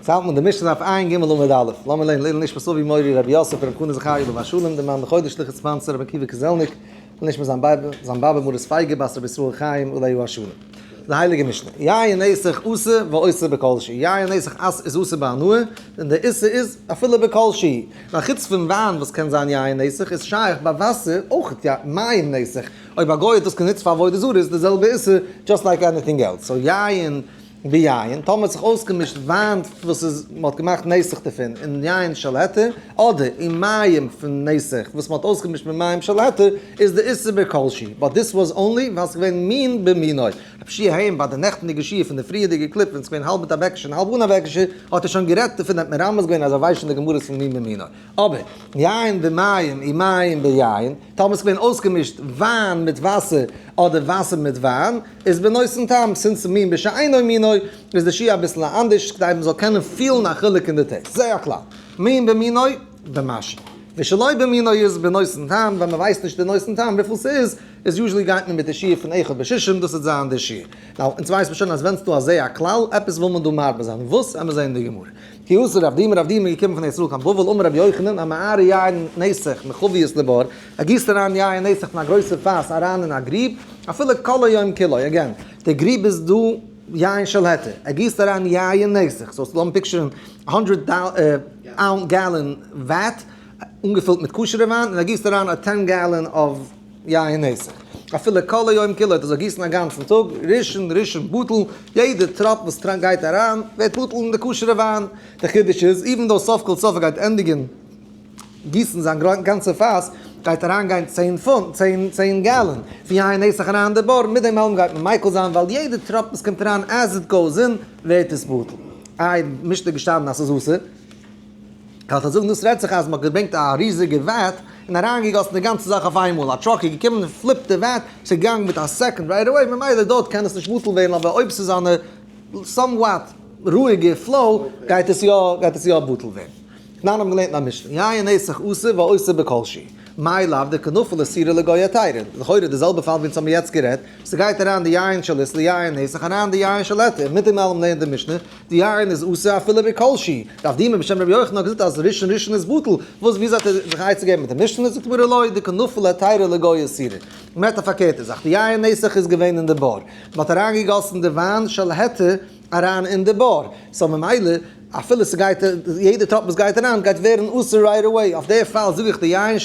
ס'האלט מען די משנה דף ע"ג עמוד א', לאמיר לערנען לעילוי נשמת אבי מורי רבי יוסף רבי חנא זכריה עליו השלום די מאן דחודש שליחות sponsor רבי עקיבא קזעלניק לנשמת זיין זיין באבע מרת פייגא בת רבי ישראל חיים עליו השלום. די הייליגע משנה, יין נסך אסור ואוסר בכל שהוא, יין נסך אס איז אסור בהנאה, און די איסור איז אפילו בכל שהוא, ווייל חוץ פון וויין וואס קען זיין יין נסך איז שייך ביי וואסער אויך מים נסך, אויב א גוי האט דאס גענוצט פאר עבודה זרה איז די זעלבע איסור just like anything else, so יין ביין, טאמער האט זיך אויסגעמישט וויין וואס איז מען האט געמאכט נסך דערפון און יין של היתר, אדער אין מים פון נסך וואס מען האט אויסגעמישט מיט מים של היתר, איז די איסור בכל שהוא, but this was only ווייל ס'איז געווען מין במינו. רב שיע היים ביי די נעכטענדיגע שיעור פון די פריערדיגע קליפ ווען ס'איז געווען האלב מיט א בעקישע און האלב אן א בעקישע האט ער שוין גערעדט דערפון האט מרמז געווען אז ער ווייסט שוין די גמרות פון מין במינו. אבער יין במים און מים ביין, טאמער ס'איז געווען אויסגעמישט וויין מיט וואסער אדער וואסער מיט וויין, איז בנותן טעם, since מין בשאינו מינו, איז די שיעור אביסל אנדערש, כדי מ'זאל קענען פילן א חילוק אין די taste. זה הכלל. מין במינו, במשהו. ושלא במינו איז בנותן טעם, ווען מ'ווייסט נישט די נותן טעם וויפיל ס'איז, איז usually גייט מען מיט די שיעור פון אחד בשישים, דאס וועט זיין די שיעור. Now, אונז ווייסט מען שוין אז ווען ס'דא אזא כלל, עפעס וויל מען דא מרבה זיין. וואס? עמער זעהן אין די גמרא. כי אתא רב דימי, רב דימי איז געקומען פון ארץ ישראל קיין בבל, אמר רבי יוחנן, המערה יין נסך מחבית לבור, ער גיסט אריין יין נסך פון א גרויסע פאס אריין אין א גריב, אפילו כל היום כולו, again, די גריב איז דא יין של היתר, ער גיסט אריין יין נסך, so לאמיר picture ן א הונדרעט gallon vat, אנגעפילט מיט כשר'ע וויין, און ער גיסט אריין א 10 gallon of יין נסך. אפילו כל היום כולו, ער זאל גיסן א גאנצן טאג, ראשון ראשון בטל, יעדע טראפ וואס גייט אריין, ווערט בטל אין די כשר'ע וויין. די חידוש איז, even though סוף כל סוף ער גייט ענדיגן גיסן זיין גאנצע פאס, גייט אריינגיין 10 פונט, 10 gallon, פון יין נסך אריין אין די בור, מיט דעם אלעם גייט מען מיקל זיין, ווייל יעדע טראפ וואס קומט אריין as it goes in, ווערט עס בטל. איי, משנה געשטאנען אז ס'איז אסור. קאנסט זאגן דאס רעדט זיך אז מ'האט געברענגט א ריזיגע vat און אריינגעגאסן די גאנצע זאך אויף איינמאל, א truck איז געקומען און flip ט די vat, ס'איז געגאנגען מיט א second right away, ממילא דארט קען עס נישט בטל ווערן, אבער אויב ס'איז אן somewhat רואיגע flow גייט עס יא גייט עס יא בטל ווערן. תנן האבן געלערנט אין א משנה, יין נסך אסור ואוסר בכל שהוא, מאי לאו דקא נפיל איסורא לגוי היתירא, לכאורה די זעלבע פאל ווי אונז האבן יעצט גערעדט, ס'גייט אריין די יין של איסור ליין נסך אריין די יין של היתר, מיט דעם אלעם לערנט די משנה, די יין איז אסור אפילו בכל שהוא. רב דימי בשם רבי יוחנן האט געזאגט אז ראשון ראשון איז בטל, וואס ווי אזוי האט ער זיך עצה געגעבן מיט די משנה, זאגט די גמרא לא דקא נפיל היתירא לגוי איסורא. מען רעדט א פארקערטע זאך, די יין נסך איז געווען אין די בור, מען האט אריינגעגאסן די וויין של היתר אריין אין די בור, so ממילא אפילו ס'גייט יעדע טראפ וואס גייט אריין גייט ווערן אסור right away, אויף די פאל זאג איך די יין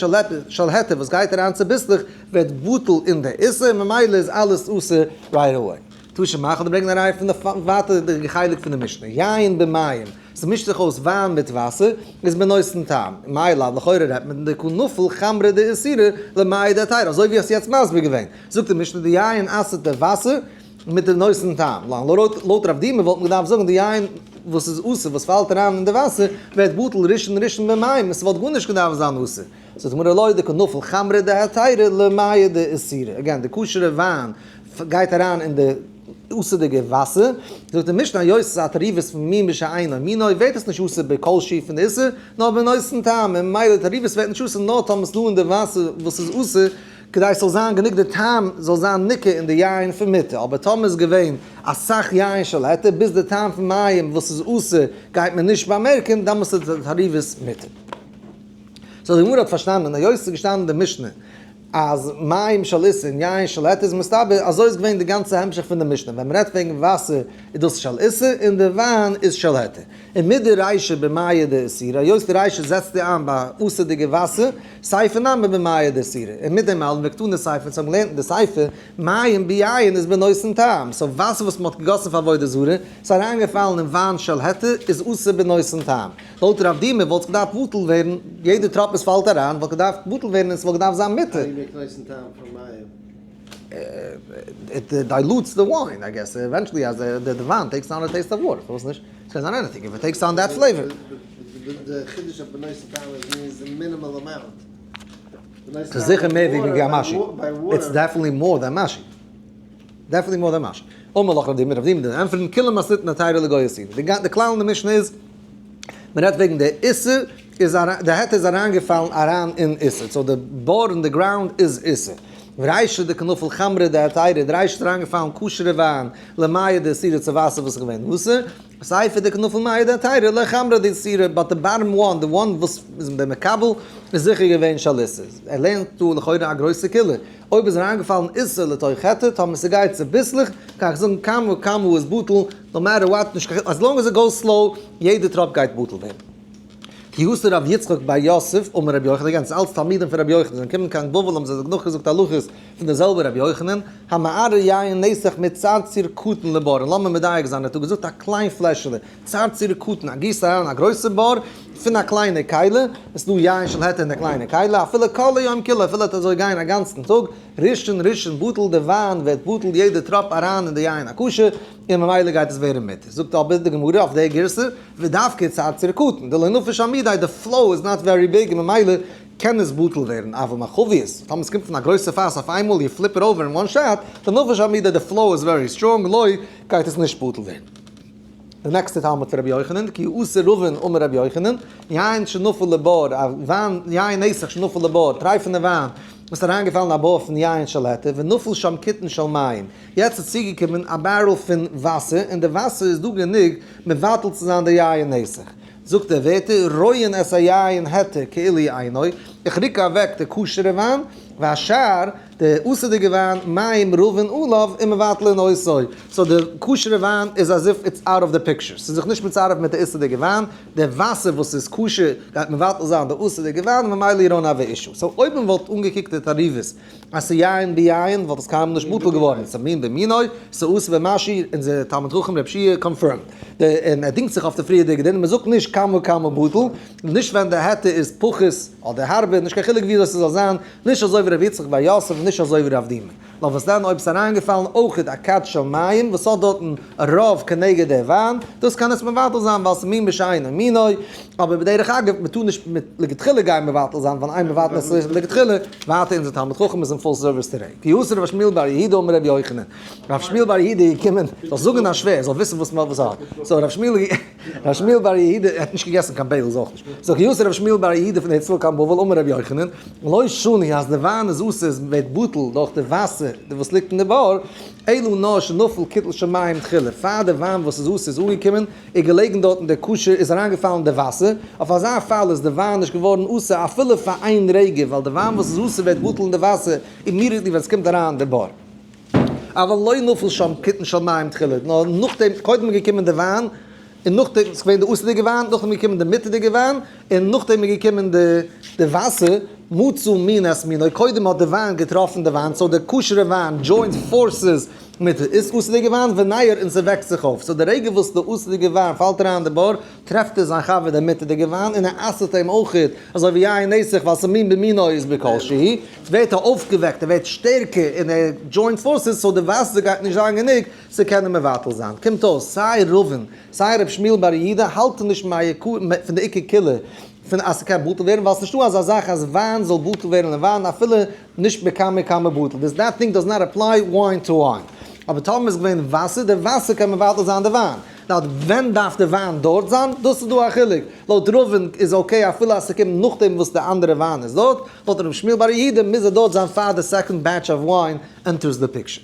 של היתר וואס גייט אריין צוביסלעך ווערט בטל אין די איסור, ממילא איז אלעס אסור right away. תא שמע, כ'וועל דיר ברענגען א ראיה פון די ווייטערדיגע חלק פון די משנה, יין במים, ס'מישט זיך אויס וויין מיט וואסער, איז בנותן טעם, מאי לאו, לכאורה רעדט מען דקא נפיל חמרא דאיסורא למיא דהיתירא, אזוי ווי האסט יעצט מסביר געווען, זאגט די משנה די יין אסר'ט די וואסער מיט די נותן טעם, לויט רב דימי וואלט מען געדארפט זאגן די יין וואס איז אסור וואס פאלט אריין אין די וואסער ווערט בטל ראשון ראשון במים און ס'וואלט גארנישט געדארפט זיין אסור, זאגט די גמרא לא דקא נפיל חמרא דהיתירא למיא דאיסורא, again די כשר'ע וויין גייט אריין אין די אסור'דיגע וואסער, זאגט די משנה היות עס איז א תערובת פון מין בשאינו מינו ווערט עס נישט אסור בכל שהוא פון די איסור, נאר בנותן טעם, און ממילא די תערובת ווערט נישט אסור נאר טאמער עס איז דא אין די וואסער וואס איז אסור, כדי עס זאל זיין גענוג די טעם זאל זיין ניכר אין די יין פון מותר, אבער טאמער איז געווען אסאך יין של היתר ביז די טעם פון מים וואס איז אסור גייט מען נישט באמערקען, דאמאלס איז די תערובת מותר. So די גמרא האט פארשטאנען היות עס איז געשטאנען אין די משנה אז מים של איסור און יין של היתר איז מסתבר אזוי איז געווען די גאנצע המשך פון די משנה ווען מ'רעדט וועגן וואסער איז דאס של איסור און די וויין איז של היתר און מיט די רישא במיא דאיסורא היות די רישא זעצט די איין ביי אסור'דיגע וואסער סיפא נמי במיא דאיסורא און מיט דעם אלעם וקתני סיפא אונז האבן געלערנט אין די סיפא מים ביין איז בנותן טעם so וואסער וואס מ'האט געגאסן פאר עבודה זרה ס'איז אריינגעפאלן אין וויין של היתר איז אסור בנותן טעם. לויט רב דימי וואלט עס געדארפט בטל ווערן, יעדע טראפ וואס פאלט אריין וואלט געדארפט בטל ווערן און ס'וואלט געדארפט זיין מותר. How do you make נותן טעם from מים? It dilutes the wine, I guess, eventually אז די וויין takes on a taste of water, פארוואס נישט? ס'קען זיין anything, if it takes on that flavor. די חידוש אויף בנותן טעם איז means the minimal amount. ס'איז זיכער מער ווי משהו. It's definitely more than משהו. Definitely more than משהו. אמר לך רב דימי, רב דימי דער ענטפערן כולה מתניתין היתירא לגוי איסורא. די כלל אין די משנה איז, מען רעדט וועגן די איסור, איז די היתר איז אריינגעפאלן אריין אין איסור, so די בור אין די ground איז איסור. ורישא דקא נפיל חמרא דהיתירא, די רישא איז אריינגעפאלן כשר'ע וויין, למיא דאיסורא צו וואסער וואס איז געווען אסור. סיפא דקא נפל מיא דהיתרא לא חמרא דאיסורא, but the bottom one, the one וואס איז דער מקבל, איז זיכער געווען של איסור. ער לערנט דא לכאורה א גרויסע קולא. אויב איז אריינגעפאלן איסור לתוך היתר, טאמער ס'גייט צוביסלעך, גיי איך זאגן כמה כמה איז בטל, no matter what, נישט קיין חילוק, as long as it goes slow, יעדע טראפ גייט בטל ווערן. כי אתא רב יצחק בר יוסף אמר רבי יוחנן, again, ס'איז אלץ תלמידים פון רבי יוחנן, זיי זענען געקומען קיין בבל האבן זיי זיך נאכגעזאגט הלכות פון דער זעלבער רבי יוחנן, המערער יין נסך מצרצור קטן לבור, און לאמיר מדייק זיין, ער האט דא געזאגט א קליין פלעשעלע, צרצור קטן, א גיסט אריין א גרויסע בור פון א קליינע כלי, עס איז דא יין של היתר אין די קליינע כלי, אפילו כל היום כולו, אפילו ער וועט אזוי גיין א גאנצן טאג, ראשון ראשון בטל, די וויין ווערט בטל, יעדע טראפ אריין אין די יין הכשר, און ממילא גייט עס ווערן מותר. זאגט אבער די גמרא אויף די גירסא, ודווקא צרצור קטן, דלא נפיש עמודיה, די flow איז not very big און ממילא קען עס בטל ווערן, אבל מחבית, טאמער עס קומט פון א גרויסע פאס אויף איינמאל, you flip it over in one shot, דנפיש עמודיה, די flow איז very strong, לא, גייט עס נישט בטל ווערן. די נעקסטע תלמיד פון רבי יוחנן, כי אתא רבין אמר רבי יוחנן, יין שנפל לבור, א וויין, יין נסך שנפל לבור, טרייפענע וויין, וואס איז אריינגעפאלן א בור פון יין של היתר, ונפל שם קיתון של מים, יעצט איז צוגעקומען א barrel פון וואסער, און די וואסער איז דא גענוג מבטל צו זיין די יין נסך. זאגט ער ווערטער, רואין את היין היתר כאילו אינו, איך רוק אוועק די כשר'ע וויין, והשאר, די אסור'דיגע וויין, מים רבין עליו ומבטלין אותו. so די כשר'ע וויין איז as if it's out of the picture, ס'איז זיך נישט מצרף מיט די איסור'דיגע וויין, די וואסער וואס איז כשר גייט מבטל זיין די אסור'דיגע וויין, ממילא you don't have a issue. so אויב מען וואלט אנגעקוקט די תערובות אז ס'איז יין ביין וואלט עס קיינמאל נישט בטל געווארן, ס'איז מין במינו, ס'איז אסור במשהו, אונזער תלמיד חכם רב שיע confirmed, און ער דינגט זיך אויף די פריערדיגע דין, מ'זאגט נישט כמה כמה בטל, נישט ווען די היתר איז פחות אדער הרבה, נישט קיין חילוק ווי אזוי ס'זאל זיין, נישט אזוי ווי רבי יצחק בר יוסף און נישט אזוי ווי רב דימי. נאר וואס דען אויב ס'איז אריינגעפאלן אויכעט א כד של מים וואס האט דארטן רוב כנגד דער וויין, דאס קען עס מבטל זיין ווייל ס'איז מין בשאינו מינו, אבער בדרך אגב מ'טאר נישט מיט לכתחילה גיין מבטל זיין ווייל אין מבטלין את האיסור לכתחילה, ווייטער אונזער תלמיד חכם איז אין full service today. כי אתא רב שמואל בר יהודה אמר רבי יוחנן, רב שמואל בר יהודה איז געקומען, זאל זאגן א שווער, זאל וויסן וואס מ'האט וואס האט. so רב שמואל רב שמואל בר יהודה האט נישט געגעסן קיין bagels אויך נישט. so כי אתא רב שמואל בר יהודה פון ארץ ישראל קיין בבל אמר רבי יוחנן, לא שנו אז די וויין איז אסור עס ווערט בטל דורך די וואסער די וואס ליגט אין די בור, אלא נאר שנפל קיתון של מים תחילה, פאר די וויין וואס איז אסור איז אנגעקומען איז געלעגן דארט אין די כשר איז אריינגעפאלן די וואסער, אויף אזא פאל איז די וויין נישט געווארן אסור אפילו פאר איין רגע ווייל די וויין וואס איז אסור ווערט בטל אין די וואסער immediately ווען עס קומט אריין אין די בור. אבל לא נפל שם קיתון של מים תחילה, נאר נאכדעם, קודם איז געקומען די וויין, און נאכדעם איז געווען די אסור'דיגע וויין, נאכדעם איז געקומען די מותר'דיגע וויין, און נאכדעם איז געקומען די די וואסער, מצא מין את מינו, קודם האט די וויין געטראפן די וויין, so די כשר'ע וויין joined forces מיט די אסור'דיגע וויין, וניעור און ס'וועקט זיך אויף, so די רגע וואס די אסור'דיגע וויין פאלט אריין אין די בור, טרעפט ער זיין חבר דער מותר'דיגע וויין און ער אסר'ט אים אויכעט, אזוי ווי יין נסך ווייל ס'מין במינו איז בכל שהוא, ווערט ער אויפגעוועקט, ער ווערט שטערקער און ער joined forces, so די וואסער גייט נישט זיין גענוג צו קענען מבטל זיין. קומט אויס, סיי רבין, סיי ר' שמואל בר יהודה האלטן נישט פון די עיקר קולא פון אז ס'קען בטל ווערן, ווייל ס'נישטא אזא זאך אז וויין זאל בטל ווערן אין וויין אפילו נישט בכמה כמה בטל, this that thing does not apply wine to wine. אבער טאמער איז געווען וואסער, די וואסער קען מבטל זיין די וויין. now ווען דארף די וויין דארט זיין? דאס איז דא א חילוק. לויט רבין איז okay אפילו אז ס'קומט נאכדעם וואס די אנדערע וויין איז דארט, לויט רבי שמואל בר יהודה מוז ער דארט זיין פאר די second batch of wine enters the picture.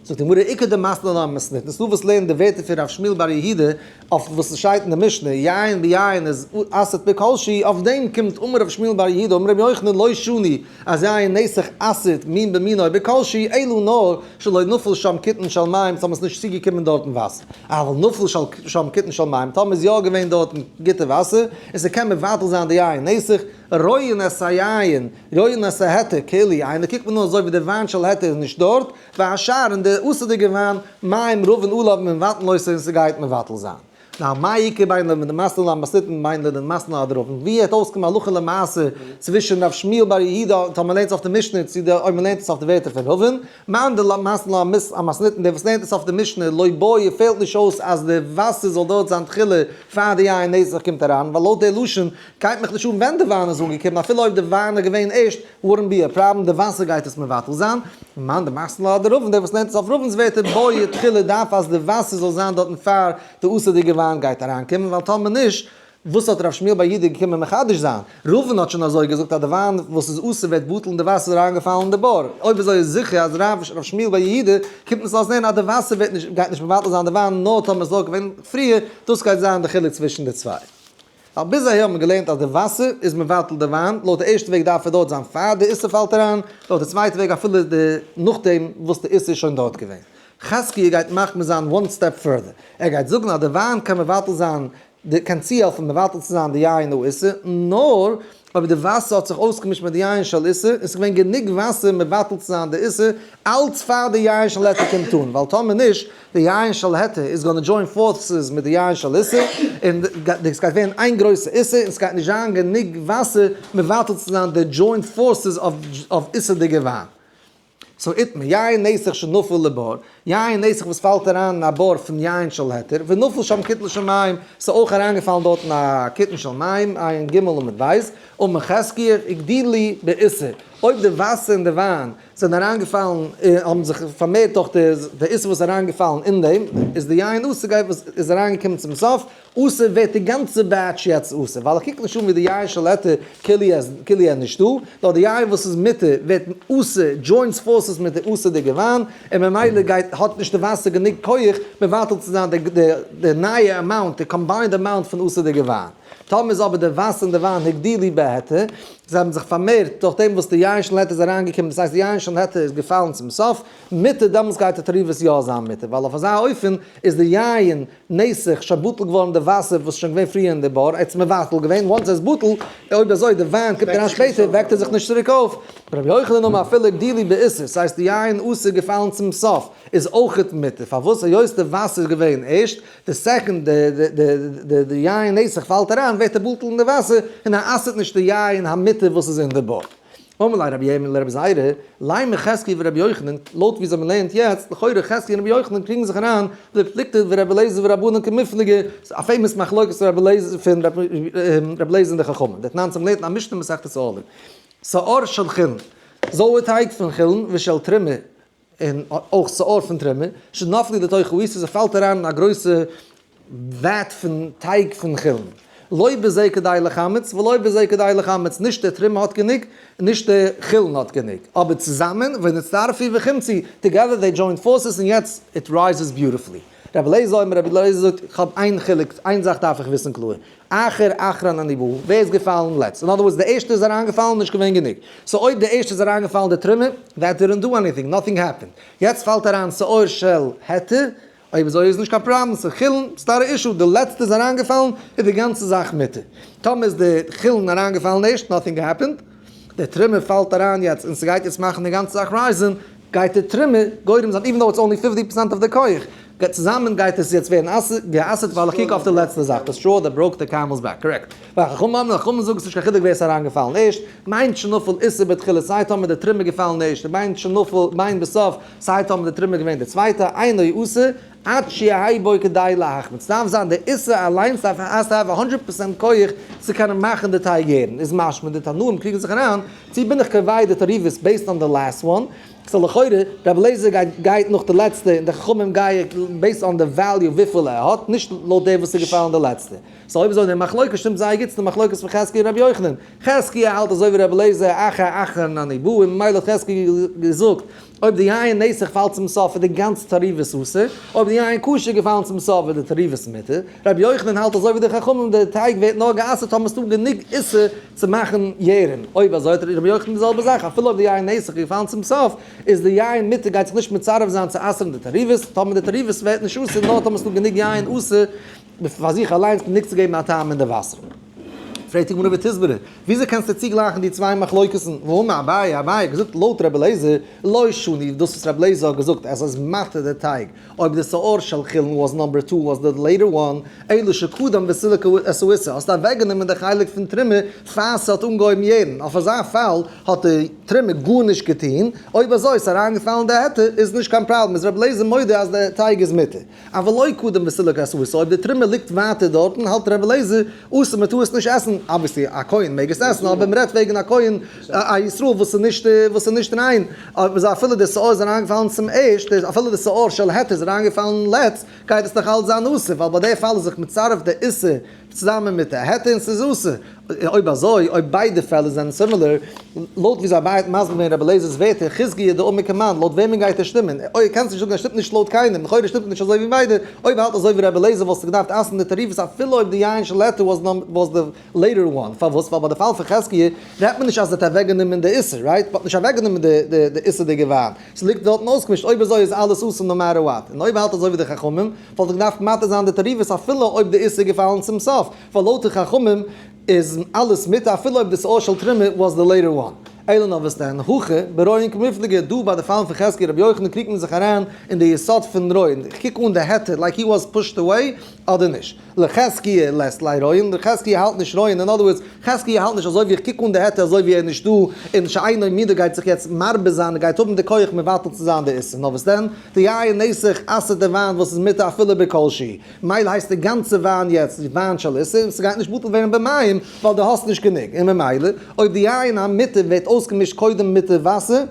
זאגט די גמרא איכא דמתני לה אמתניתין, ס'דא וואס לערנען די ווערטער פון רב שמואל בר יהודה אויף וואס עס שטייט אין די משנה יין ביין איז אסר'ט בכל שהוא, אויף דעם קומט אמר רב שמואל בר יהודה אמר רבי יוחנן לא שנו אז יין נסך אסר'ט מין במינו בכל שהוא אלא נאר שלא נפל שם קיתון של מים טאמער ס'איז נישט צוגעקומען דארטן וואסער, אבל נפל שם קיתון של מים טאמער איז יא געווען דארטן גוטע וואסער און ס'קען מבטל זיין די יין נסך, רואין את היין, רואין את ההיתר, כאילו אינו, קוקט מען אן אזוי ווי די וויין של היתר איז נישט דארט, והשאר און די אסור'דיגע וויין, מים רבין עליו ומבטלין אותו און ס'גייט מבטל זיין. now מאי איכא בין לדמתני לה אמתניתין בין לדמתני לה אדרבין, ווי העט אויסקומען הלכה למעשה צווישן רב שמואל בר יהודה טאמער מ'לערנט עס אויף די משנה צו די אויב מ'לערנט עס אויף די ווערטער פון רבין, מאן דמתני לה אמתניתין דער וואס לערנט עס אויף די משנה לא בעי פעלט נישט אויס אז די וואסער זאל דארט זיין תחילה פאר די יין נסך קומט אריין, ווייל לויט די לשון גייט מיך נישט אן ווען די וויין איז אנגעקומען, אפילו אויב די וויין איז געווען ערשט, wouldn't be a problem, די וואסער גייט עס מבטל זיין. מאן דמתני לה אדרבין, דער וואס לערנט עס אויף רבין'ס ווערטער בעי תחילה דארף אז די וואסער זאל זיין דארטן פאר די אסור'דיגע וויין גייט אריינקומען, ווייל טאמער נישט וואס האט רב שמואל בר יהודה געקומען מחדש זיין? ראובן האט שוין אזוי געזאגט אז די וויין וואס איז אסור ווערט בטל און די וואסער איז אריינגעפאלן אין די בור. אויב אזוי איז זיכער אז רב שמואל בר יהודה קומט אונז לאזן הערן אז די וואסער ווערט נישט גייט נישט מבטל זיין די וויין נאר טאמער עס איז דארט געווען פריער, דאס גייט זיין די חילוק צווישן די צוויי. ווייל ביז אהער האט מען געלערנט אז די וואסער איז מבטל די וויין, לויט די ערשטע וועג דארף ער דארט זיין פאר די איסור פאלט אריין, לויט די צווייטע וועג אפילו די נאכדעם וואס די איסור איז שוין דארט געווען. חזקיה גייט מחמיר זיין one step further, ער גייט זאגן אז די וויין קען מבטל זיין די קען צוהעלפן מבטל צו זיין די יין האיסור, נאר אויב די וואסער האט זיך אויסגעמישט מיט די יין של איסור, און ס'איז געווען גענוג וואסער מבטל צו זיין די איסור, אלץ פאר די יין של היתר קומט אן, ווייל טאמער נישט, די יין של היתר איז gonna join forces מיט די יין של איסור, און עס גייט ווערן איין גרויסע איסור, און עס גייט נישט זיין גענוג וואסער מבטל צו זיין די joint forces אויף איסור'דיגע וויין. so איתמר, יין נסך שנפל לבור, יין נסך וואס פאלט אריין אין א בור פון יין של היתר, ונפל שם קיתון של מים, ס'איז אויך אריינגעפאלן דארטן א קיתון של מים, עיין ג עמוד ב', אמר חזקיה, הגדילו באיסור, אויב די וואסער און די וויין זענען אריינגעפאלן, האבן זיך פארמערט דורך די איסור וואס איז אריינגעפאלן אין דעם, איז די יין אסור גייט וואס איז אריינגעקומען צום סוף, אסור ווערט די גאנצע batch יעצט אסור, ווייל איך קוק נישט אן ווי די יין של היתר כאילו ער נישטא, נאר די יין וואס איז מותר ווערט אסור, joins forces מיט די אסור'דיגע וויין, און ממילא גייט האט נישט די וואסער גענוג כח מבטל צו זיין די נייע amount, די combined amount פון אסור'דיגע וויין. טאמער איז אבער די וואסער און די וויין הגדילו בהיתר, זיי האבן זיך פארמערט דורך דעם וואס די יין של היתר איז אריינגעקומען, דאס הייסט די יין של היתר איז געפאלן צום סוף, מותר, דעמאלטס גייט די תערובת יא זיין מותר, ווייל אויף אזא אופן איז די יין נסך שוין בטל געווארן די וואסער וואס איז שוין געווען פריער אין די בור, ער האט עס מבטל געווען, once עס איז בטל, אויב אזוי די וויין קומט אריין שפעטער וועקט ער זיך נישט צוריק אויף. רבי יוחנן אמר אפילו הגדילו באיסור, ס'הייסט די יין אסור געפאלן צום סוף איז אויכעט מותר, פארוואס היות די וואסער איז געווען ערשט, די second די יין נסך פאלט אריין ווערט ער בטל אין די וואסער און ער אסר'ט נישט די יין המותר וואס איז אין די בור. אמר ליה רבי ירמי' לרבי זירא, לימא חזקיה ורבי יוחנן, לויט ווי אזוי מען לערנט יעצט, לכאורה חזקיה און רבי יוחנן קריגן זיך אריין, בפלוגתא דרבי אליעזר ורבנן קמיפלגי, א famous מחלוקת פון רבי אליעזר און די חכמים, דתנן צום לערנט א משנה מסכת עולין, שאור של חולין, זויער טייג פון חולין ושל תרומה, און אויך שאור פון תרומה, שנפלו לתוך העיסה, ס'פאלט אריין אין א גרויסע vat פון טייג פון חולין. לא בזה כדי לחמץ ולא בזה כדי לחמץ, נישט די תרומה האט גענוג, און נישט די חולין האט גענוג. אבער צוזאמען, ונצטרפו וחמצו, together they joined forces און יעצט it rises beautifully. רבי אליעזר אומר, רבי אליעזר זאגט, איך האב איין חילוק, איין זאך דארף איך וויסן קלאר, אחר אחרון אני בא, ווער איז געפאלן לעצט? אין other words, די ערשטע איז אריינגעפאלן, נישט געווען גענוג. so אויב די ערשטע איז אריינגעפאלן די תרומה, that didn't do anything, nothing happened. יעצט פאלט אריין שאור של היתר, אויב אזוי איז נישט קיין פראבלעם, ס'איז חולין, ס'איז not א issue, די לעצטע איז אריינגעפאלן, איז די גאנצע זאך מותר. טאמער איז די חולין אריינגעפאלן ערשט, nothing happened, די תרומה פאלט אריין יעצט און ס'גייט יעצט מאכן די גאנצע זאך rise ן, גייט די תרומה גורם זיין, even though it's only 50% of the כח, גייט צוזאמען גייט עס יעצט ווערן גע'אסר'ט ווייל איך קוק אויף די לעצטע זאך, the straw that broke the camel's back, correct. וחכמים אומרים, חכמים זאגן ס'נישט קיין חילוק ווער ס'איז אריינגעפאלן ערשט, בין שנפל איסור בתחילה סיי טאמער די תרומה געפאלן ערשט און בין שנפל בין בסוף סיי טאמער די תרומה געווען די צווייטע, אינו אסור עד שיהא בו כדי להחמיץ, ס'דארף זיין די איסור אליינס דארף has to have 100% כח צו קענען מאכן די טייג יערן, איז משמע די תנאים קריגן זיך אריין צו בין איך קובע די תערובות based on the last one, so לכאורה רבי אליעזר גייט גייט נאך די לעצטע און די חכמים גייען based on the value וויפיל ער האט, נישט לויט דער וואס איז געפאלן די לעצטע. so אויב אזוי די מחלוקת שטימט זייער גוט צו די מחלוקת פון חזקיה און רבי יוחנן. חזקיה האלט אזוי ווי רבי אליעזר אחר אחרון אני בא און ממילא האט חזקיה געזאגט אויב די יין נסך פאלט צום סוף איז די גאנצע תערובת אסור, אויב די יין כשר געפאלן צום סוף איז די תערובת מותר. רבי יוחנן האלט אזוי ווי די חכמים די טייג ווערט נאר גע'אסר'ט טאמער ס'דא גענוג איסור צו מאכן יערן. אויב אזוי האט רבי יוחנן די זעלבע זאך אפילו אויב די יין נסך איז געפאלן צום סוף איז די יין מותר גייט זיך נישט מצרף זיין צו אסר'ן די תערובת, טאמער די תערובת ווערט נישט אסור נאר טאמער ס'דא גענוג יין אסור פאר זיך אליינס גענוג צו געבן א טעם אין די וואסער. פרעגט די גמרא ותסברא, וויאזוי קענסטו צוגלייכן די צוויי מחלוקת'ן, והאמר אביי, אביי האט געזאגט לויט רבי אליעזר, לא שנו, דאס וואס רבי אליעזר האט געזאגט אז עס איז מתיר די טייג, אויב די שאור של חולין was number two was the later one, אלא שקדם וסילק את האיסור, האסטו אוועקגענומען די חלק פון תרומה פאר ס'האט אנגעהויבן יערן, אויף אזא פאל האט די תרומה גארנישט געטון, אויב אזוי איז אריינגעפאלן די היתר איז נישט קיין פראבלעם, איז רבי אליעזר מודה אז די טייג איז מותר. אבל לא קדם וסילק את האיסור, אויב די תרומה ליגט ווייטער דארטן האלט ר' אליעזר אסור מען טאר עס נישט עסן, obviously א כהן מעג עס עסן אבער מען רעדט וועגן א כהן א ישראל וואס איז נישט וואס איז נישט ריין, אויב אפילו די שאור איז אריינגעפאלן צום ערשט, אפילו די שאור של היתר איז אריינגעפאלן לעצט, גייט עס נאך אלץ זיין אסור, ווייל ביי די פאל איז זיך מצרף די איסור צוזאמען מיט די היתר און ס'איז אסור. אויב אזוי, אויב ביידע פעלער זענען similar, לויט ווי זיי ביידע מסביר געווען רבי אליעזר'ס ווערטער, חזקיה דאמר כמאן, לויט וועמען גייט ער שטימען? אוי, קענסט נישט זאגן ער שטימט נישט לויט קיינעם, לכאורה שטימט ער נישט אזוי ווי ביידע, אויב האלט אזוי ווי רבי אליעזר וואלסטו געדארפט אסר'ן די תערובות אפילו אויב די יין של היתר was the later one, פארוואס? ווייל ביי די פאל פון חזקיה רעדט מען נישט אז ער האט אוועקגענומען די איסור, right? מ'האט נישט אוועקגענומען די איסור'דיגע וויין, ס'ליגט דארטן אויסגעמישט, אויב אזוי איז אלעס אסור no matter what, און אויב האלט אזוי ווי די חכמים וואלט ער געדארפט מתיר זיין די תערובות אפילו אויב די איסור געפאלן צום סוף, ווייל לויט די חכמים איז אלעס מותר אפילו אויב די שאור של תרומה was the later one. אלא נאר וואס דען, הכא ברואין קמיפלגי, דא ביי די פאלן פון חזקיה רבי יוחנן קריגט מען זיך אריין אין די יסוד פון רואין, איך קוק אן די היתר like he was pushed away אדער נישט. לחזקיה לית ליה רואין, חזקיה האלט נישט רואין, in other words, חזקיה האלט נישט אזוי ווי איך קוק אן די היתר אזוי ווי ער איז נישט דא, און שאינו מינו גייט זיך יעצט מרבה זיין און גייט האבן די כח מבטל צו זיין די איסור, נאר וואס דען, די יין נסך אסר'ט די וויין וואס איז מותר אפילו בכל שהוא, מילא הייסט די גאנצע וויין יעצט וויין של איסור און ס'גייט נישט בטל ווערן במים ווייל דו האסט נישט גענוג, און ממילא אויב די יין המותר ווערט אויסגעמישט קודם מיט די וואסער,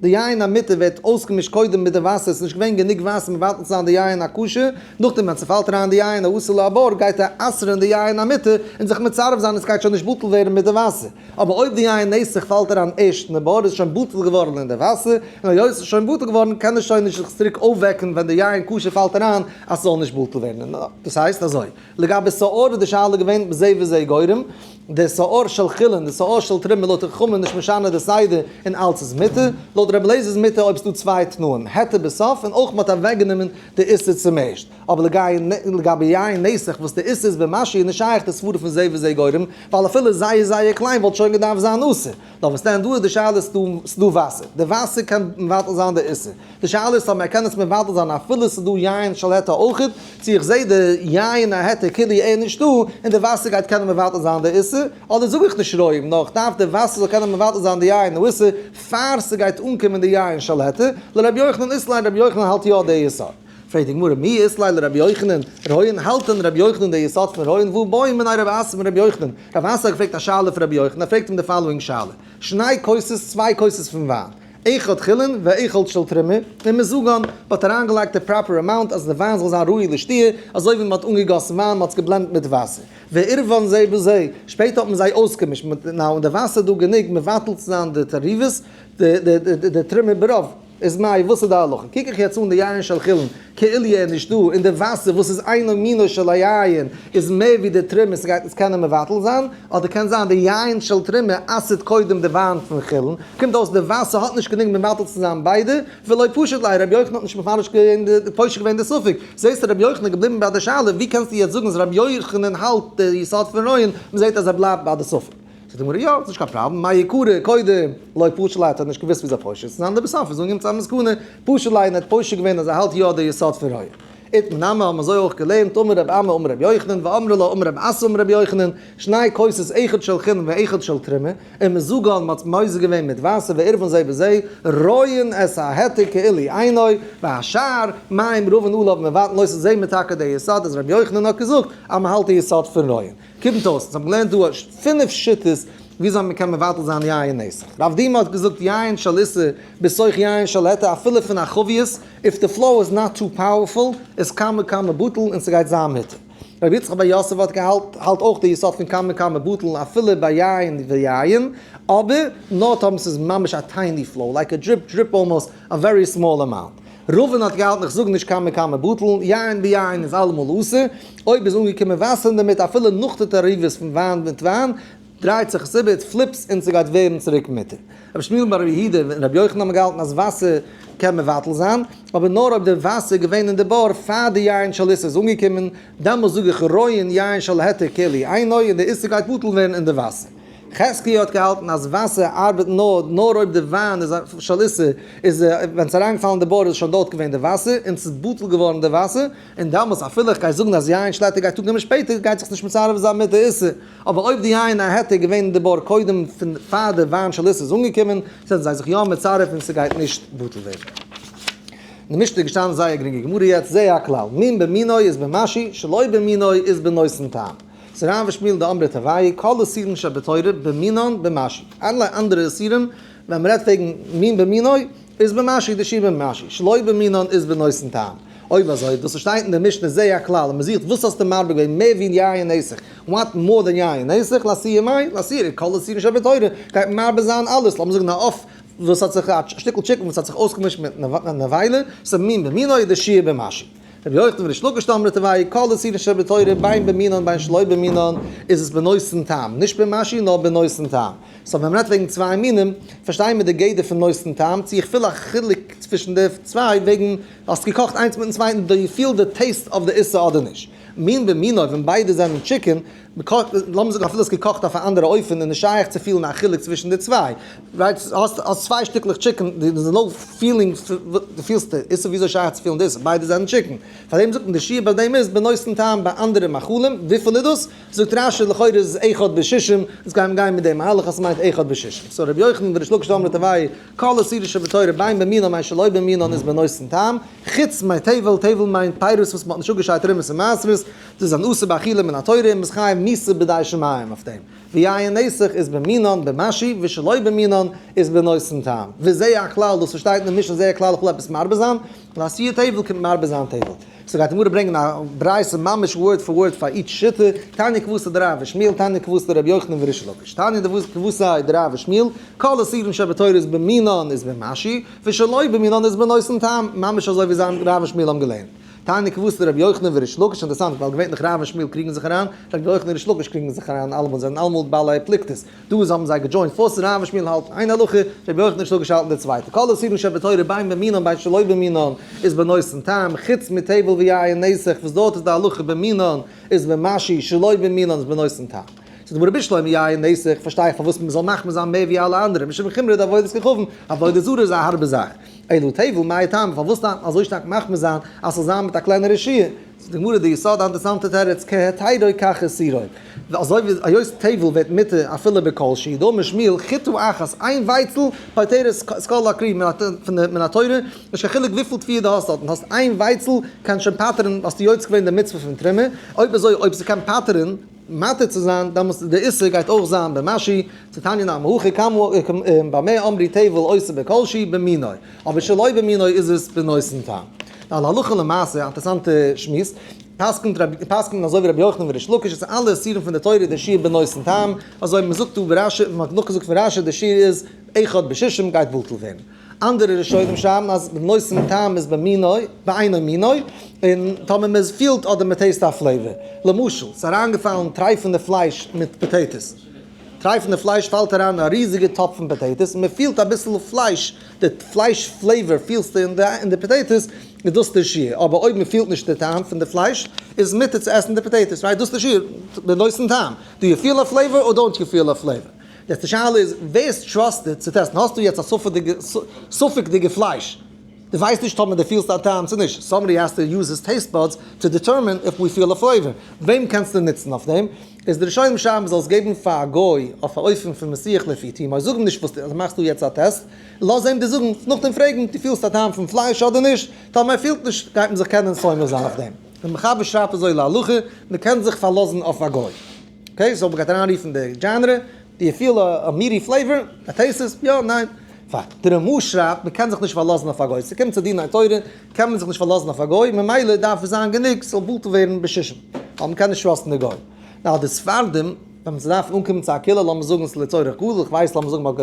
די יין המותר ווערט אויסגעמישט קודם מיט די וואסער, ס'איז נישט געווען גענוג וואסער מבטל צו זיין די יין הכשר, נאכדעם ווען ס'פאלט אריין די יין האסור לבור גייט ער אסר'ן די יין המותר און זיך מצרף זיין און ס'גייט שוין נישט בטל ווערן מיט די וואסער. אבער אויב די יין נסך פאלט אריין ערשט אין די בור איז שוין בטל געווארן אין די וואסער, און היות ס'איז שוין בטל געווארן קען עס שוין נישט זיך צוריק אויפוועקן ווען די יין כשר פאלט אריין אז ס'זאל נישט בטל ווערן. דאס הייסט אזוי, לגבי שאור איז די שאלה געווען בזה וזה גורם, די שאור של חולין, די שאור של תרומה לויט די חכמים נישט משנה די סדר און אלץ איז מותר, לויט רבי אליעזר איז מותר אויב ס'דא צוויי תנאים, היתר בסוף און אויך מ'האט אוועקגענומען די איסור צום ערשט. אבער לגבי יין נסך וואס די איסור איז במשהו איז נישט שייך די סברא פון זה וזה גורם, ווייל אפילו זייער זייער קליין וואלט שוין געדארפט זיין אסור. נאר וואס דען דא איז די שאלה ס'דא וואסער, די וואסער קען מבטל זיין די איסור, די שאלה איז אויב מען קען עס מבטל זיין אפילו ס'איז דא יין של היתר אויכעט, צו איך זעה די יין ההיתר כאילו ער נישטא און די וואסער גייט קענען מבטל זיין די איסור, אדער זאג איך נישט רואים נאר איך דארף די וואסער זאל קענען מבטל זיין די יין האיסור פאר ס'גייט אנקומען די יין של היתר, לרבי יוחנן אית ליה רבי יוחנן האלט יא די יסוד. פרעגט די גמרא מי אית ליה לרבי יוחנן, רואין האלט דען רבי יוחנן די יסוד פון רואין והא בעא מיניה רב אסי מרבי יוחנן, רב אסי האט געפרעגט א שאלה פון רבי יוחנן, ער פרעגט אים די following שאלה, שני כוסות צוויי כוסות פון וויין, אחד חולין ואחד של תרומה, ומזוגן, מ'האט אריינגעלייגט די proper amount אז די וויין זאל זיין ראוי לשתיה, אזוי ווי מ'האט אנגעגאסן וויין, מ'האט עס געבלענדט מיט וואסער. ועירבן זה בזה, שפעטער האט מען זיי אויסגעמישט, מ'האט now אין די וואסער דא גענוג מבטל צו זיין די תערובות, די תרומה ברוב. איז מאי, וואס איז די הלכה? קוק איך יעצט אן די יין של חולין כאילו ער איז נישט דא, און די וואסער וואס איז אינו מינו של היין איז מער ווי די תרומה, ס'גייט עס קענען מבטל זיין, אדער קען זיין די יין של תרומה אסר'ט קודם די וויין פון חולין, קומט אויס די וואסער האט נישט גענוג מבטל צו זיין ביידע, ולא פשט ליה, רבי יוחנן האט נישט מפרש געווען די פושט געווען די ספק, זעסטו רבי יוחנן איז געבליבן ביי די שאלה, ווי קענסטו יעצט זאגן אז רבי יוחנן האלט די יסוד פון רואין, מ'זעט אז ער בלייבט ביי די ספק. זאגט די גמרא, יא, ס'נישט קיין פראבלעם, מאי יקרא קודם לא פשט ליה, האט ער נישט געוואוסט וויאזוי פושט צו זיין, לבסוף איז אנגעקומען צו א מסקנא, פשט ליה, און ער האט פושט געווען אז ער האלט יא די יסוד פון רואין. איתמר נמי האבן אזוי אויך געלערנט, אמר רב אמי אמר רבי יוחנן, ואמרי לה אמר רב אסי אמר רבי יוחנן, שני כוסות אחד של חולין ואחד של תרומה, ומזוגן מ'האט מוזג געווען מיט וואסער ועירבן זה בזה, רואין את ההיתר כאילו אינו, והשאר מים רבין עליו מבטלין אותו, זעהן מיר טאקע די יסוד אז רבי יוחנן האט געזאגט אז מ'האלט די יסוד פון רואין. קומט אויס, אונז האבן געלערנט דא פינף שיטות וויאזוי מען קען מבטל זיין יין נסך. רב דימא האט געזאגט יין של איסור בתוך יין של היתר אפילו פון א חבית, if the flow is not too powerful איז קמא קמא בטל און ס'גייט זיין מותר. רבי יצחק בר יוסף האט געהאלט האלט אויך די יסוד פון קמא קמא בטל אפילו ביי יין ויין, אבער נאר טאמער ס'איז ממש א tiny flow, like a drip drip almost, a very small amount. רבין האט געהאלטן איך זאג נישט קמא קמא בטל, יין ביין איז אלעמאל אסור, אויב איז אנגעקומען וואסער אינדערמיט אפילו נאך די תערובות פון וויין מיט וויין, דרייט זיך עס איבער, it flips און ס'גייט ווערן צוריק מותר. רבי שמואל בר רבי יהודה און רבי יוחנן האבן געהאלטן אז וואסער קען מבטל זיין, אבער נאר אויב די וואסער איז געווען אין די בור פאר די יין של איסור איז אנגעקומען, דעמאלס זאג איך רואין יין של היתר כאילו אינו און די איסור גייט בטל ווערן אין די וואסער. חזקיה האט געהאלטן אז וואסער ארבעט נאר נאר אויב די וויין איז של איסור איז ווען ס'איז אריינגעפאלן אין די בור איז שוין דארט געווען די וואסער און ס'איז בטל געווארן די וואסער און דאמאלס אפילו איך גיי זאגן אז יין של היתר גייט אנקומען שפעטער גייט זיך נישט מצרף זיין מיט די איסור אבער אויב די יין ההיתר איז געווען אין די בור קודם פון פאר די וויין של איסור איז אנגעקומען זענען זיי זיך יא מצרף און ס'גייט נישט בטל ווערן. אין די משנה איז געשטאנען זייער גרינגע גמרא יעצט זה הכלל מין במינו איז במשהו שלא במינו איז בנותן טעם. ס'רב ושמואל דאמרי תרוייהו כל איסורין שבתורה במינן במשהו. אלע אנדערע איסורים ווען מ'רעדט וועגן מין במינו איז במשהו די שיעור במשהו, שלא במינן איז בנותן טעם. אויב אזוי, דאס וואס שטייט אין די משנה זה הכלל, און מען זוכט וואס האסטו מרבה געווען מער ווי יין נסך, what more than יין נסך, לאתויי מאי, לאתויי כל איסורין שבתורה, גייט מרבה זיין אלעס, לאמיר זאגן א עוף וואס האט זיך, א שטיקל chicken וואס האט זיך אויסגעמישט מיט נבילה, ס'איז מין במינו, די שיעור במשהו. רבי יוחנן וריש לקיש דאמרי תרוייהו כל איסורין שבתורה בין במינן בין שלא במינן איז עס בנותן טעם, נישט במשהו נאר בנותן טעם. so ווען מ'רעדט וועגן צוויי מינים, פארשטייען מיר די גדר פון נותן טעם, צו איך פיל א חילוק צווישן די צוויי וועגן האסט געקאכט איינס מיטן צווייטן do you feel the taste of the איסור אדער נישט. מין במינו ווען ביידע זענען chicken, מ'קאכט, לאמיר זאגן אפילו עס געקאכט אויף א אנדערע אופן איז נישט שייך צו פילן א חילוק צווישן די צוויי. right? האסט האסט צוויי שטיקלעך chicken, there is no feeling, דו פילסט די איסור, וויאזוי שייך צו פילן די איסור? ביידע זענען chicken. פארדעם זאגט מען די שיעור ביי דעם איז בנותן טעם ביי אנדערע מאכלים, וויפיל איז דאס? זאגט רשי לכאורה איז עס אחד בשישים, אונז גייען גיין מיט דעם מהלך אז ס'מיינט אחד בשישים. so רבי יוחנן וריש לקיש דאמרי תרוייהו כל איסורין שבתורה בין במינן בין שלא במינן איז בנותן טעם, חוץ מתבל, טבל מיינט פירות וואס מ'האט נישט אפגעשיידט תרומות און מעשרות, דאס איז אן אסור באכילה מן התורה און מ'איז חייב מיתה בידי שמים אויף דעם. ויין נסך איז במינן במשהו ושלא במינן איז בנותן טעם. וזה הכלל, דאס וואס שטייט אין די משנה זה הכלל איך וויל עפעס מרבה זיין, לאתויי טבל קומט מרבה זיין טבל. so גייט די גמרא ברענגען א ברייתא ממש word for word פאר each שיטה, תניא כוותיה דרב ושמואל, תניא כוותיה דרבי יוחנן וריש לקיש. תניא כוותיה דרב ושמואל, כל איסורין שבתורה איז במינן איז במשהו, ושלא במינן איז בנותן טעם, ממש אזוי ווי זיין רב ושמואל האבן געלערנט. תניא כוותיה דרבי יוחנן וריש לקיש, אינטערעסאנט ווייל געווענליך רב און שמואל קריגן זיך אריין, רבי יוחנן און ריש לקיש קריגן זיך אריין אלעמאל, זיי זענען אלעמאל בעלי פלוגתות. דא איז האבן זיי גע join ט פארס רב און שמואל האלטן איין הלכה, רבי יוחנן און ריש לקיש האלטן די צווייטע. כל איסורין שבתורה בין במינן בין שלא במינן איז בנותן טעם, חוץ מטבל ויין נסך וואס דארט איז די הלכה במינן איז במשהו, שלא במינן איז בנותן טעם. זאגט די גמרא בשלמא יין נסך, פארשטיי איך פארוואס מען זאל מחמיר זיין מער ווי אלע אנדערע, משום חומרא דעבודת כוכבים, עבודה זרה איז א הארבע זאך. אלא טבל מאי טעמא, פארוואס דארף מען אזוי שטארק מחמיר זיין אז ס'זאל זיין מיט א קלענערע שיעור? זאגט די גמרא די יסוד א אינטערעסאנטע תירוץ, כהיתרו כך איסורו, אזוי ווי היות טבל ווערט מותר אפילו בכל שהוא, דאמר שמואל חיטה אחת, איין ווייצל פוטרת את כל הכרי מן התורה, נישט קיין חילוק וויפיל תבואה דו האסט דארטן, האסט איין ווייצל קען שוין פטר'ן, האסטו יוצא געווען די מצוה פון תרומה, אויב אזוי אויב ס'קען פטר'ן, מתיר צו זיין, דעמאלס די איסור גייט אויך זיין במשהו, דתניא נמי הכי קמא במה אמרו טבל עושה בכל שהוא במינו, אבער שלא במינו איז עס בנותן טעם. now להלכה למעשה, א אינטערעסאנטע שמועס, פסק'נט רבי, פסק'נט אזוי ווי רבי יוחנן וריש לקיש אז אלע איסורים פון די תורה איז דער שיעור בנותן טעם, אזוי מען זאגט דא ברשי, מען האט נאכגעזאגט פון רשי דער שיעור איז אחד בשישים גייט בטל ווערן. אנדערע ראשונים שרייבן אז בנותן טעם איז במינו, באינו מינו, און טאמער מען פילט אדער מען taste א flavor. למשל, ס'איז אריינגעפאלן טרייפענע פלייש מיט potatoes. טרייפענע פלייש פאלט אריין אין א ריזיגע טאפ פון potatoes, און מען פילט אביסל פלייש, די פלייש flavor פילסטו אין די potatoes, איז דאס די שיעור. אבער אויב מען פילט נישט די טעם פון די פלייש, איז מותר צו עסן די potatoes, right? דאס איז די שיעור, בנותן טעם. do you feel a flavor or don't you feel a flavor? יעצט די שאלה איז, ווער איז trusted צו טעסטן? האסטו יעצט א ספק'דיגע פלייש, דו ווייסט נישט טאמער דו פילסט א טעם צו נישט, somebody has to use his taste buds to determine if we feel a flavor, וועם קענסטו נוצן אויף דעם? איז די ראשונים שרייבן מ'זאל עס געבן פאר א גוי אויף א אופן פון מסיח לפי תומו, זאג אים נישט וואס דו מאכסט דא יעצט א טעסט, לאז אים דיר זאגן, נאכדעם פרעגן, דו פילסט א טעם פון פלייש אדער נישט? טאמער ער פילט נישט גייט מען זיך קענען סומך זיין אויף דעם. דער מחבר שרייבט אזוי להלכה, מ'קען זיך פארלאזן אויף א גוי. okay, so מ'גייט אריינרופן די genre, do you feel a meaty flavor? א taste עס? יא? ניין? פיין. די רמ"א שרייבט מ'קען זיך נישט פארלאזן אויף א גוי, ס'קומט צו דיני תורה קען מען זיך נישט פארלאזן אויף א גוי, ממילא דארף עס זיין גענוג ס'זאל בטל ווערן בשישים, ווייל מ'קען נישט trust ן די גוי. now די ספרדים, ווען מ'דארף אנקומען צו א קולא, לאמיר זאגן ס'איז לצורך גדול, איך ווייס לאמיר זאגן מ'האט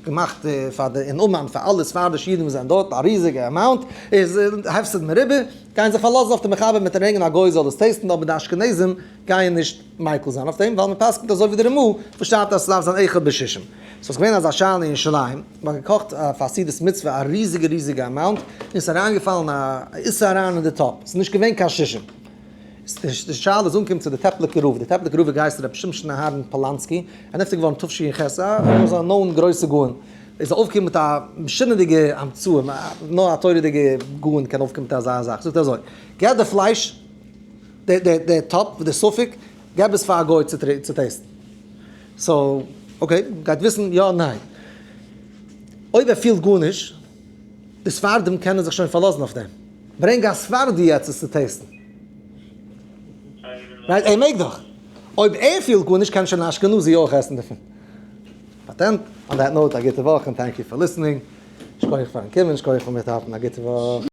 געמאכט פאר די אין אומאן פאר אלע ספרדישע אידן וואס זענען דארט א ריזיגע amount, איז הפסד מרובה, גייען זיך פארלאזן אויף די מחבר מיט ברענגען א גוי זאל עס taste ן, אבער די אשכנזים גייען נישט מיקל זיין אויף דעם, ווייל מען פסק'נט אזוי ווי די רמ"א וואס שרייבט אז ס'דארף זיין אחד בשישים. ס'איז געווען אזא שאלה אין ירושלים, מ'האט געקאכט פאר א סעודת מצוה א ריזיגע ריזיגע amount, און ס'איז אריינגעפאלן א איסר אריין אין די טאפ, ס'איז נישט געווען קיין שישים. די שאלה איז אנגעקומען צו די טעפליקער רב, די טעפליקער רב איז געהייסן רבי שמשון אהרן פאלאנסקי, ער נפטר געווארן תש"ח, ער איז א known גרויסע גאון, איז ער אויפגעקומען מיט א משונה'דיגע המצאה, נאר א תורה'דיגע גאון קען אויפקומען מיט אזא זאך, זאגט ער אזוי, געב די פלייש, די טאפ, די ספק, געב עס פאר א גוי צו taste ן. so, okay, גייט וויסן יא ניין. אויב ער פילט גארנישט, די ספרדים קענען זיך שוין פארלאזן אויף דעם. ברענג א ספרדי יעצט עס צו taste ן. right? ער מעג דאך. אויב ער פילט גארנישט קען שוין א אשכנזי אויך עסן דערפון. פאטענט. on that note, א גוטע וואך און thank you for listening. שכוח פארן קומען, שכוח פארן מיטהאלטן, א גוטע וואך.